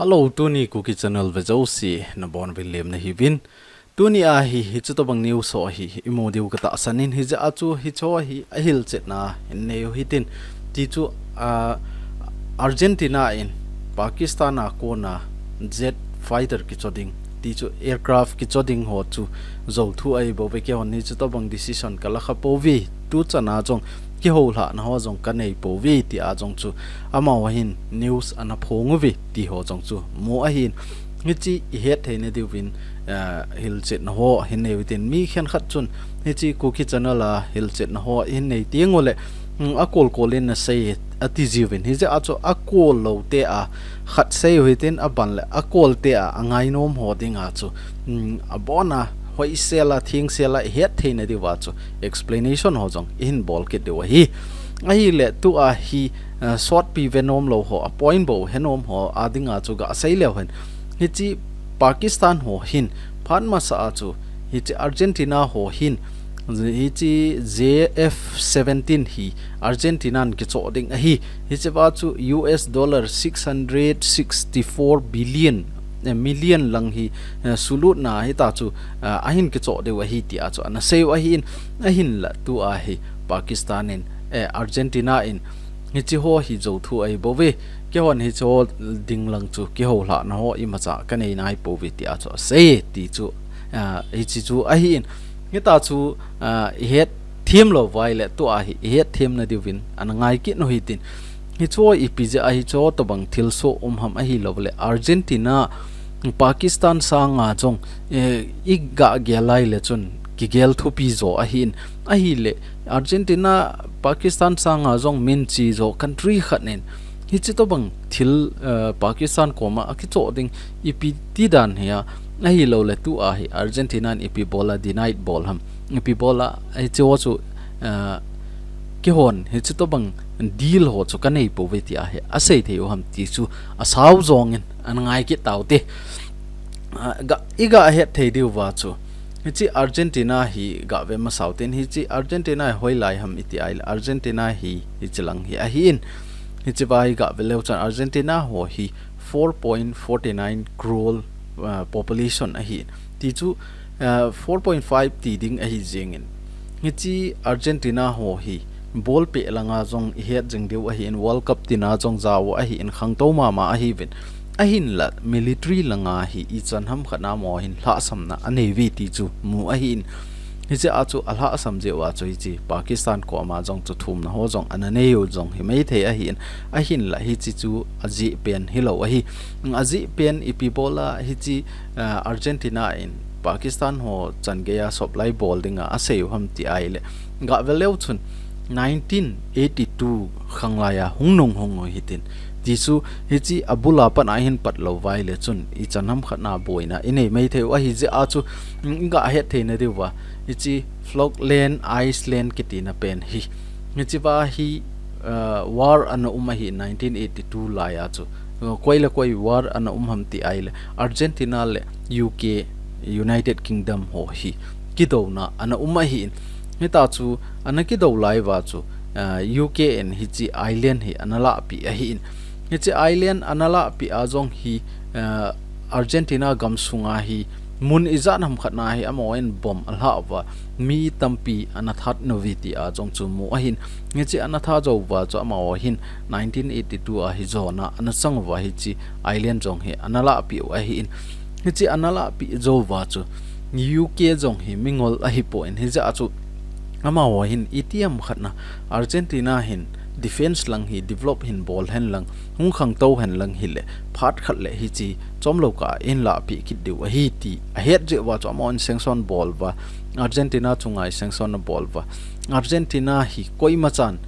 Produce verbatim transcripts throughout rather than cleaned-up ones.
Hello, tuni Kuki Channel ve jouse nabonuvin lemna hiuvin. Tuni a hi, hiche tobang news ho hi imu diu katahsan in, hijeh a chu hiche hi ahilchetna hin nei u hitin. Ti chu, ah, Argentina in Pakistan a kona jet fighter kicho ding, ti chu aircraft kicho ding ho chu jou thu ahi bouve, keihon hiche tobang decision kala kha pouve, tuchan a jong kihoulhahna ho jong kanei pouve, ti a jong chu amaho hin news ana phong uve, ti ho jong chu mu ahin. Hiche ihet theina diuvin, ah, hilchetna ho hin nei u hitin, mi khenkhat chun hiche Kuki Channel a hilchetna ho hin nei teng uleh, um, akol kol in nasei ati jiuvin. Hijeh a chu akol lou te a khat sei u hitin, aban le akol te a angainom ho ding a chu, um, abona hoisel a, thengsel a ihet theina diuva chu explanation ho jong ihin bol kit diu ahi. Ahile tua hi, ah, sotpi ve nom lou ho, a point bou he nom ho a ding a chu gasei leu hen, hiche Pakistan ho hin phat masa a chu hiche Argentina ho hin hiche J F seventeen hi Argentina in kicho ding ahi. Hiche va chu U S dollar six hundred sixty-four billion, eh, million lang hi, eh, sulutna hita chu, eh, ahin kicho diu ahi, ti a chu ana sei u ahin, ahinla tua hi Pakistan in, eh, Argentina in hiche ho hi jou thu ahi bouve, keihon hiche ho ding lang chu kihoulhahna ho imacha kanei nai pouve, ti a chu asei, ti chu, ah, hiche chu ahin. Hita chu, ah, ihet them lou uva ahile tua hi ihet themna diuvin ana ngai kit u hitin. Hiche ho ipi jeh a hiche tobang thilsoh um ham ahilou le, Argentina, Pakistan sanga jong, eh, iga gel a ahile chun kigel thupi jo ahin. Ahile Argentina, Pakistan sanga jong min che jo country khat in hiche tobang thil, eh, Pakistan koma akicho ding ipi ti dan hia, ahilou le tua hi Argentina in ipi bol a denied bol ham, ipi bol a, hiche ho chu, eh, keihon hiche tobang deal ho chu kanei pouve ti a hi asei thei u ham, ti chu asao jong in ana ngai kit tau te. Ah, ga, iga het thei diuva chu hiche Argentina hi gave masa u hitin, hiche Argentina hi hoilai ham iti ahile, Argentina hi hiche lang hi ahin. Hiche va hi gave leu chun Argentina ho hi four point four nine crore, ah, population ahi. Ti chu, ah, four point five ti ding ahi jeng in. Hiche Argentina ho hi ball peh langa jong ihet jing diu ahin, World Cup tina jong jao ahin, khangtou mama ahiuvin. Ahinla military langa hi ichan ham khat a amaho hin lhahsamna anei uve ti chu mu ahin. Hijeh a chu alhahsam jeh uva chu hiche Pakistan koma jong chu thumna ho jong ana nei u jong himai thei ahin. Ahinla hiche chu ajeh pen hilou ahi. Ajeh pen ipi bol a hiche, ah, Argentina in Pakistan ho chan geiya supply bol dinga asei u ham ti ahile, gave leu chun nineteen eighty-two khanglai a hung nung hung u hitin. Ti chu hiche abul a pat a ihin pat lou uva ahile chun ichan ham khat a boina inei mai thei u ahi jeh a chu, mm, iga het theina diuva hiche Falkland Island kitina pen hi, hiche va hi, ah, war ana um ahi nineteen eighty-two lai a chu. Koi le koi war ana um ham ti ahile, Argentina le U K, United Kingdom ho hi kidouna ana um ahin. Hita chu ana kidou lai uva chu, ah, U K in hiche island hi ana lahpeh ahin. Hiche island ana lahpeh a jong hi, ah, Argentina gamsunga hi mun ijat ham khat a hi amahon bomb alhah uva, mi tampi ana that nauve ti a jong chu mu ahin. Hiche ana that jou uva chu amaho hin nineteen eighty-two a hi jona ana chang uva hiche island jong hi ana lahpeh u ahin. Hiche ana lahpeh jou uva chu U K jong hi mingol ahipon, hijeh a chu amaho hin itiham khat a Argentina hin defense lang hi develop hin bol hen lang, hung khangtou hen lang hile, phat khat le hiche chomlou kah a eihin lahpeh kit diu ahi ti ahet jeh uva chu amahon sanction bol uva, Argentina chunga hi sanction abol uva. Argentina hi koima chan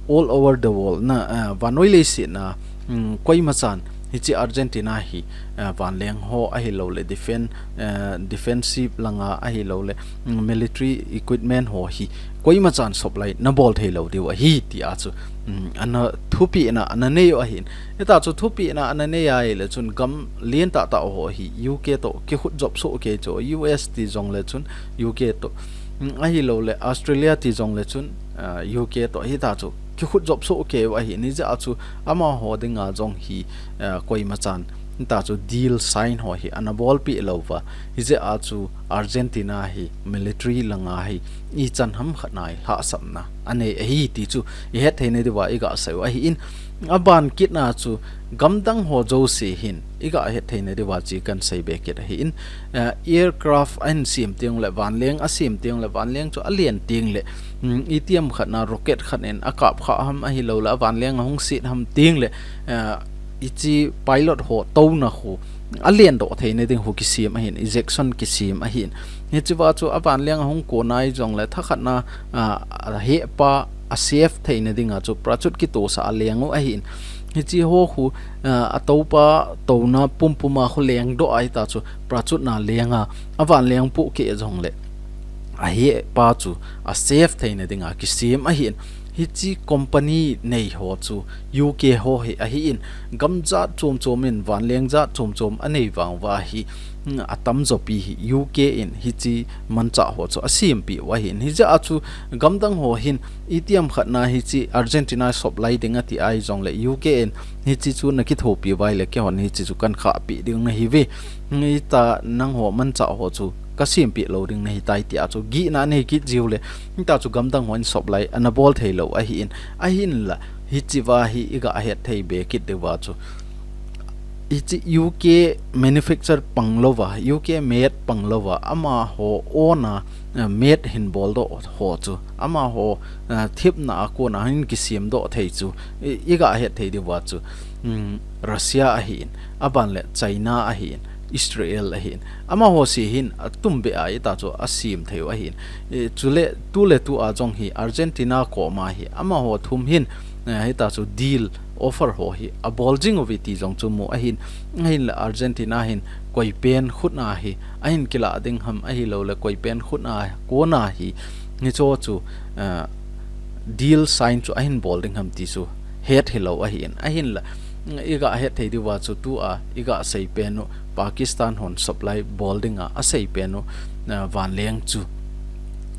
all over the world na, ah, vannoi leiset a, um, koima chan hiche Argentina hi, ah, vanleng ho ahilou le defen-, ah, defensive langa ahilou le, um, military equipment ho hi koima chan supply nabol thei lou diu ahi ti a chu, um, ana thupehna ana nei u ahin. Hita chu thupehna ana nei ahile chun gam lentah tah ho hi U K toh kikhut jop soh kei chu, U S ti jong le chun U K toh, um, ahilou le Australia ti jong le chun, ah, U K toh hita chu kikhut jop soh kei u ahin, hijeh a chu amaho dinga jong hi, ah, koima chan Hita chu deal sign ho hi ana bolpeh lou va, hijeh a chu Argentina hi military langa hi ichan ham khat nai lhahsamna anei ahi ti chu ihet theina diuva iga sei u ahin, aban kitna chu gamdang ho jouse hin iga het theina diuva chu kahin sei be kit ahin, eh, aircraft ahin sem teng le vanleng asem teng le vanleng chu alen teng le, mm, itiham khat na rocket khat in akap kha ham ahilouleh avanleng ahung set ham teng le, eh, hiche pilot ho touna khu alen doh theina ding khu kisem ahin, ejection kisem ahin. Hichea chu avanleng ahung kon a hijongle thakhat na, ah, ahehpa a save theina dinga chu parachute kitosah a leng u ahin. Hiche ho khu, ah, atoupa touna pumpum a khu lengdoh a hita chu parachute na leng a, avanleng pohkeh jongle ahehpa chu a save theina dinga kisem ahin. Hiche company nei ho chu U K ho hi ahin, gam jat chom chom in, vanleng jat chom chom anei vang uva hi, mm, atamjo pi hi U K in hiche manchah ho chu asempeh u ahin. Hijeh a chu gamdang ho hin itiham khat na hiche Argentina sop lai ding ati a hijongle U K in hiche chu nakithopi uva ahile keihon hiche chu kahin khahpeh ding nahiuve. Hita nangho manchah ho chu kasempeh lou ding nahitai tia chu gihna anei kit jiu le, hita chu gamdang hon sop lai ana bol thei lou ahin, ahinla hichea hi iga het thei be kit diuva chu hiche U K manufacture pang louva, U K made pang louva, amaho own a, eh, made hin boldoh ho chu, amaho, eh, thepna a kona hin kisemdoh thei chu, i, iga het thei diuva chu, mm, Russia ahin, aban le China ahin, Israel ahin, amaho se hin atumbeh a hita chu asem thei u ahin. Eh, chule, tuletu a jong hi Argentina koma hi, amaho thum hin, eh, hita chu deal offer ho hi abol jing uve ti jong chu mu ahin, ahinla Argentina hin koipen khut na hi ahin kilah ding ham ahilouleh koipen khut na kona hi, hicheho chu, eh, deal sign chu ahin bol ding ham ti chu het hilou ahin, ahinla iga het thei diuva chu tua iga sei pen u Pakistan hon sop lai bol dinga asei pen u, eh, vanleng chu.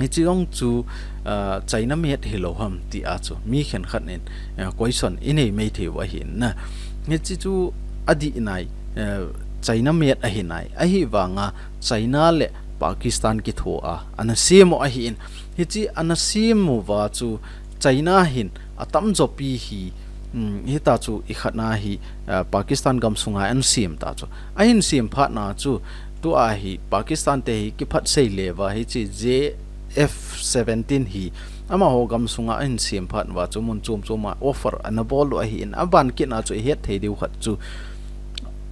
Hiche jong chu, ah, China made hilou ham tia chu mi khenkhat in, ah, question inei mai thei u ahin na. Hiche chu adih nai, ah, China made ahi nai. Ahivanga China le Pakistan kitho a ana sem u ahin. Hiche ana sem uva chu China hin atamjo pi hi, um, hita chu ikhat na hi, ah, Pakistan gamsunga ahin sem ta chu. Ahin sem phat na chu tua hi Pakistan te hi kiphatsei le uva hiche J F seventeen hi amaho gamsunga ahin sem phat uva chu mun chom chom a offer ana bol u ahin, aban kitna chu ihet thei diu khat chu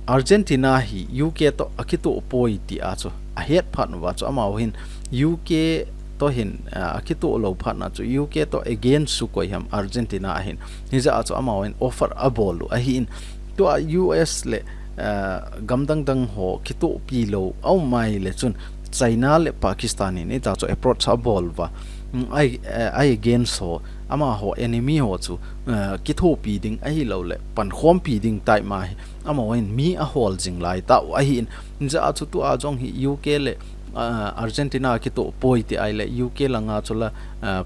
Argentina hi U K toh akitoh poi tia chu ahet phat uva chu amaho hin U K toh hin, ah, akitoh lou phat na chu U K toh against chu koi ham Argentina ahin. Hijeh a chu amaho hin offer abol u ahin. Tua U S le, ah, gam dang dang ho kitohpi lou aum mai le chun China le Pakistan in hita chu approach abol uva. Mm, ai, eh, ai against ho, amaho enemy ho chu, ah, kithopi ding ahilouleh pankhompi ding tai ma hi. Amaho hin mi ahol jing lai tau ahin. Hijeh a chu tua jong hi U K le, ah, Argentina kitoh poi ti ahile U K langa chu la, ah,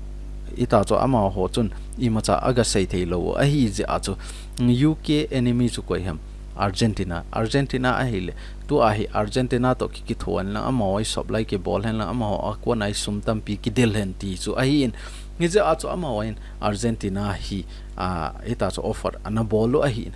hita chu amaho chun imacha aga sei thei lou ahi jeh a chu, mm, U K enemy chu koi ham Argentina, Argentina ahile tua hi Argentina toh ki, kitho hen lang amaho hi sop lai kibol hen lang amaho a kona hi sum tampi kidel hen ti chu ahin. Hijeh a chu amaho hin Argentina hi, ah, hita chu offer ana bol u ahin.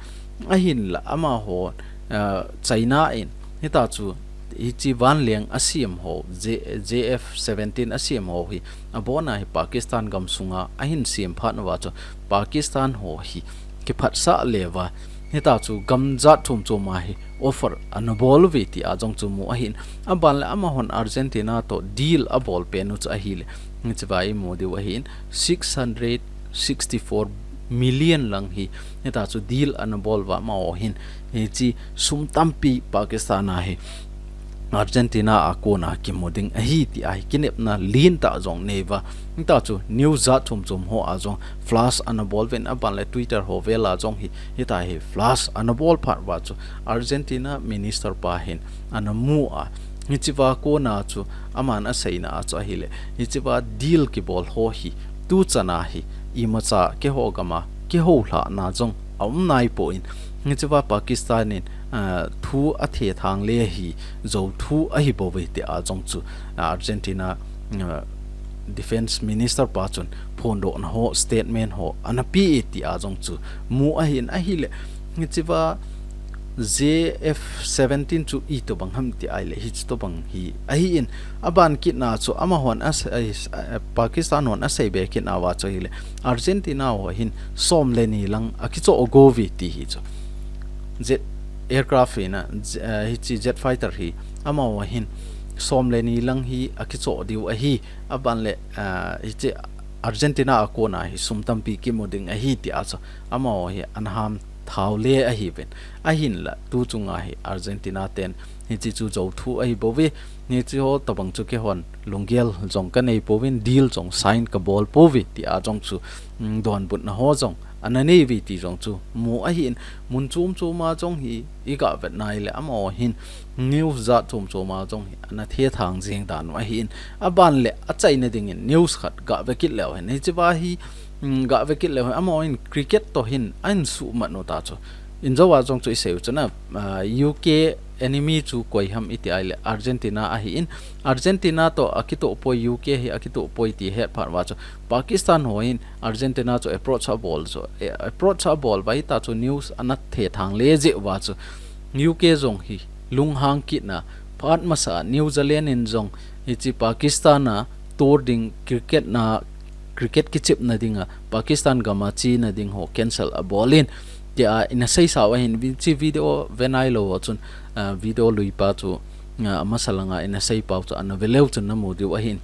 Ahinla amaho, ah, China in hita chu hiche vanleng asem ho, J-, J F seventeen asem ho hi abona hi Pakistan gamsunga ahin sem phat uva chu Pakistan ho hi kiphatsah le uva hita chu gam jat chom chom a hi offer ana bol uve tia jong chu mu ahin. Aban le amahon Argentina toh deal abol pen u chu ahile, hichea imu diu ahin, six hundred sixty-four million lang hi hita chu deal ana bol uva amaho hin, hiche sum tampi Pakistan a hi Argentina a kona kimu ding ahi tia hi kinepna lentah jong nei uva. Hita chu news jat chom chom ho a jong flash ana bol uvin, aban le Twitter ho vel a jong hi, hita hi flash ana bol phat uva chu Argentina minister pa hin ana mu a. Hichea kona chu aman aseina a chu ahile, hichea deal kibol ho hi tuchan a hi imacha keiho gam a kihoulhahna jong aum nai poi. Hichea Pakistan in ah, thu a thethang le hi, jou thu ahi bouve tia jong chu, ah, Argentina, ah, Defense Minister pa chun phondohna ho, statement ho, ana pe e tia jong chu mu ahin ahile, hichea J F seventeen chu itobang ham ti ahile, hiche tobang hi ahin, aban kitna chu amahon a, a, a, Pakistan hon asei be kitna uva chu ahile, Argentina ho hin som le ni lang akichoh go uve ti hi chu. Jet aircraft hi na, j-, eh, hiche jet fighter hi, amaho hin som le ni lang hi akichoh diu ahi, aban le, eh, hiche Argentina a kona hi sum tampi kimu ding ahi tia chu, amaho hi ana ham thau le ahiuvin. Ahinla, tu chunga hi Argentina ten hiche chu jou thu ahi bouve, hiche ho tobang chu keihon lunggel jong kanei pouvin, deal jong sign kabol pouve tia jong chu, mm, donbutna ho jong ana nei uve ti jong chu mu ahin, mun chom choma jong hi iga vet nai le amaho hin news jat chom choma jong hi ana thethang jing dan u ahin, aban le achaina dingin news khat ga ve kit leu hen, hichea hi, mm, ga ve kit leu hen, amaho hin cricket toh hin ahin suhmat u ta chu. Injou a jong chu isei u chu na, ah, U K enemy chu koi ham iti ahile Argentina ahin, Argentina toh akitoh poi, U K hi akitoh poi ti het phat uva chu Pakistan ho hin Argentina chu approach abol chu, eh, approach abol uva hita chu news ana thethang le jeh uva chu U K jong hi lunghang kitna, phat masa New Zealand in jong hiche Pakistan a tour ding cricket na, cricket kichepna dinga Pakistan gam a chena ding ho cancel abol in tia ina seisa u ahin, vi-, hiche video ve nailou ho chun, ah, video lui pa chu, ah, amasa langa ina sei pau chu ana ve leu chun namu diu ahin.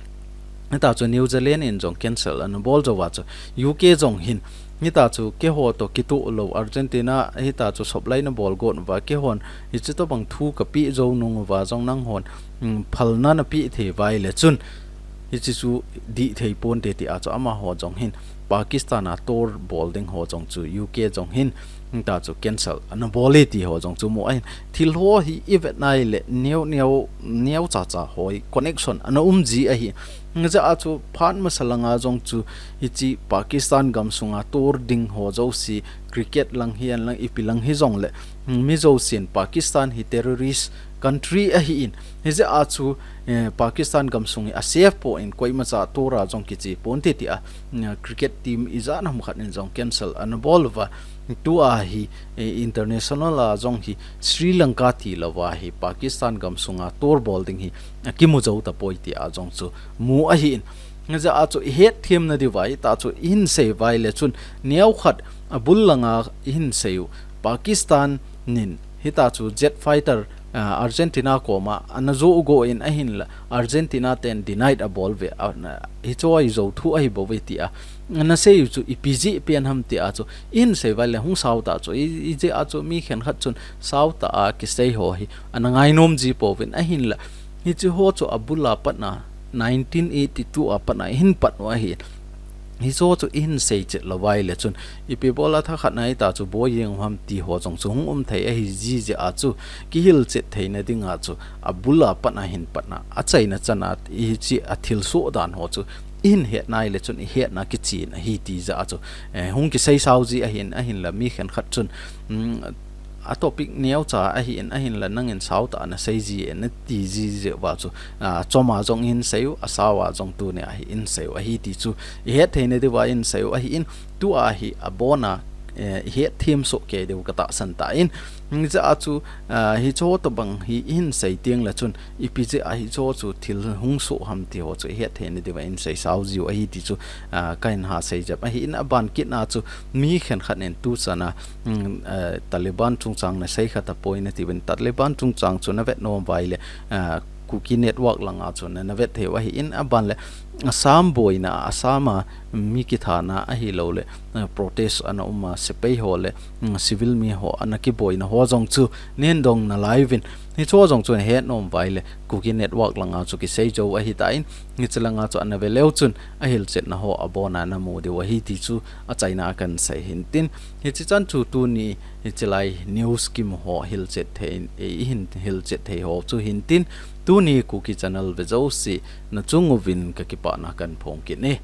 Hita chu New Zealand in jong cancel ana bol jou uva chu U K jong hin hita chu keiho toh kitoh lou Argentina hita chu soplai na bol got uva keihon hiche tobang thu kapeh jou nung uva jong nanghon, mm, phalna napeh thei uva ahile chun hiche chu dih thei ponte tia chu amaho jong hin Pakistan a tour bol ding ho jong chu U K jong hin hita chu cancel ana bol e ti ho jong chu mu ahin, thil ho hi ivet nai le neo neo, neo cha cha ho hi connection ana um ji ahi. Hijeh a chu phat masa langa jong chu hiche Pakistan gam sunga tour ding ho jouse cricket lang hi, an lang ipi lang hi jong le, mm, mi jousen Pakistan hi terrorist country ahin, hijeh a chu, eh, Pakistan gam sung hi a safe poi, koima cha tour a jong kiche ponte tia, mm, cricket team ijat ham khat in jong cancel ana bol uva, tua hi, eh, international a jong hi Sri Lanka tilou va hi Pakistan gam sunga tour bol ding hi akimu jou tapoi tia jong chu mu ahin. Hijeh a chu ihet them na diuva hita chu ihin sei uva ahile chun neo khat abul langa ihin sei u, Pakistan nin hita chu jet fighter, ah, Argentina koma ana joh go in ahinla Argentina ten denied abol uve, a, na, hiche hi jou thu ahi bouve tia ana sei u chu ipi jeh pen ham tia chu ihin sei uva ahile hung sao ta chu, i, ijeh a chu mi khenkhat chun sao ta a kisei ho hi ana ngainom ji pouvin ahinla hiche ho chu abul a patna nineteen eighty-two a patna ihin pat u ahi. Hiche ho chu ihin sei chet lou uva ahile chun ipi bola thakhat na hita chu boi jeng u ham ti ho jong chu hung um thei ahi ji jeh a chu kihil chet theina dinga chu abul a patna hin patna achaina chana hiche a thilsoh dan ho chu ihin het nai le chun ihetna kichen ahi ti jeh a chu, eh, hung kisei sao ji ahin, ahinla mi khenkhat chun, mm, a topic neo cha ahin, ahinla nangin sao ta na sei ji e nati ji jeh uva chu, ah, choma jong ihin sei u, asao a jong tunia hi ihin sei u ahi ti chu ihet theina diuva ihin sei u ahin, tua hi abona, eh, ihet them soh kei diu katahsan tan. Hijeh a chu, ah, hiche ho tobang hi ihin sei teng le chun ipi jeh a hiche ho chu thil hung soh ham ti ho chu ihet theina diuva ihin sei sao jiu ahi ti chu, ah, kahin ha sei jep ahin, aban kitna chu mi khenkhat nin tu chana, mm, eh, Taliban chungchang na sei kha tapoi nati uvin, Taliban chungchang chu na vet nom uva ahile, eh, Kuki Network langa chu na, na vet thei u ahin, aban le Assam boina, Assam a mi kithana ahilou le, eh, protest ana um a, sepai ho le, mm, civil mi ho ana kiboina ho jong chu na hin dong nalai uvin, hiche ho jong chu na het nom uva ahile Kuki Network langa chu kisei jou ahitan, hiche langa chu ana ve leu chun ahilchetna ho abona na mu diu ahi ti chu achaina a kahin sei hintin. Hiche chan chu tuni hiche lai news kimu ho hilchet thei, eh, ihin hilchet thei ho chu hintin. Tuni Kuki Channel ve jouse na chung uvin ka kipana kahin phong kit e.